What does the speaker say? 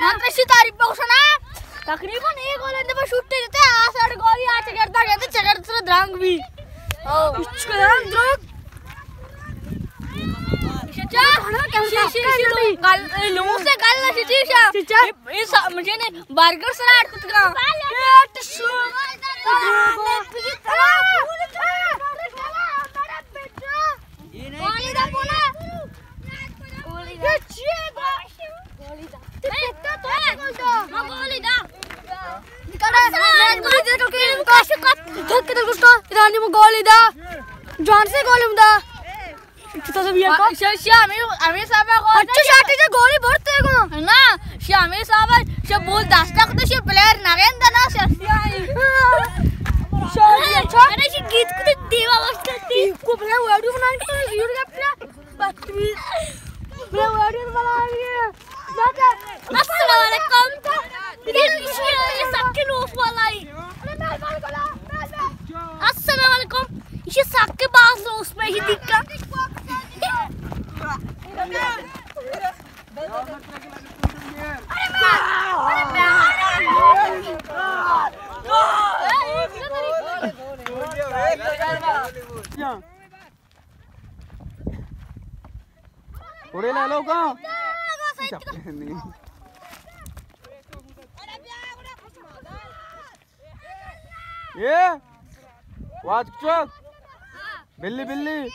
من ترشی تعریف بخشنا۔ تقریباً ایک گول اندر پر شوٹ دیتے، آ ساڑ گولی آ چکر تا گئے، چکر سر درانگ بھی۔ او، اس کو درانگ، درانگ۔ چا؟ شی، شی، شی، گل، لوس گل نہ شی، چی شا؟ چی شا؟ اے سا-، مجھے نے برگر سر اٹ کت کا۔ پیٹ شو۔ گولی دا بولا۔ گولی دا۔ یہ چی ہے؟ گولی دا۔ گولی دا۔ ایرانی میں گولی دا۔ جان سے گولی دا۔ کتا سب یہ کو؟ شا-، شا-، ہمیں، ہمیں صاحب کو اچھا شاٹی سے گولی بھرتے کو۔ نا، شا ہمیں صاحب، شا بول دستا کو تو شا پلیئر نہ گندا نا، شا، شا، شا، اچھا۔ ارے شا گیت کو تو دیوا واسطے تی۔ کو بلا ویڈیو بنانے کو یور کا پلا۔ بس بلا ویڈیو بنا رہی ہے۔ السلام علیکم۔ یہ، یہ سب کے لوگ والا ہی۔ السلام علیکم۔ یہ سب کے باس اس میں ہی دکھا۔ اڑے لے لو کا؟ اے واچ چوک۔ بلی، بلی۔